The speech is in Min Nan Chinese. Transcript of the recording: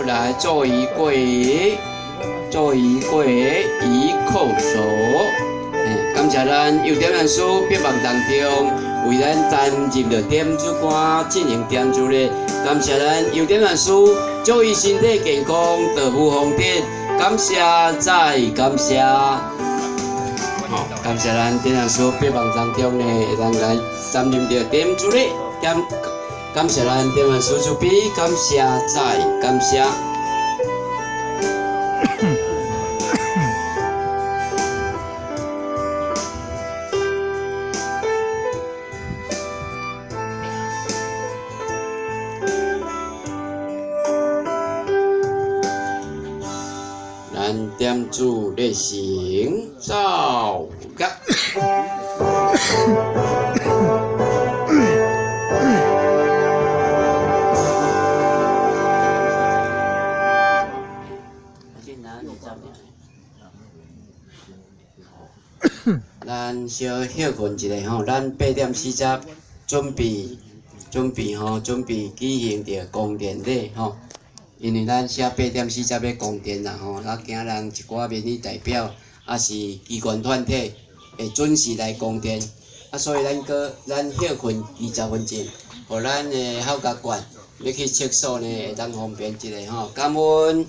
來做儀過，做儀過已叩首。感謝咱有點老師百忙當中為咱擔任著點主官進行點主禮，感謝咱有點老師祝伊身體健康，道母福德，感謝再感謝。好，感謝咱點老師百忙當中呢，會當來擔任著點主禮，感謝咱點老師慈悲，感謝再感謝。咱點主禮成造業。咱小歇睏一下吼，咱8點40準備準備吼，準備舉行著公典禮吼。因為咱寫八點四十欲公典啦吼，啊驚人一寡民意代表，抑是機關團體會準時來公殿，啊所以咱閣咱歇睏20分鐘，予咱的考甲官欲去廁所呢，會當方便一下吼，感恩。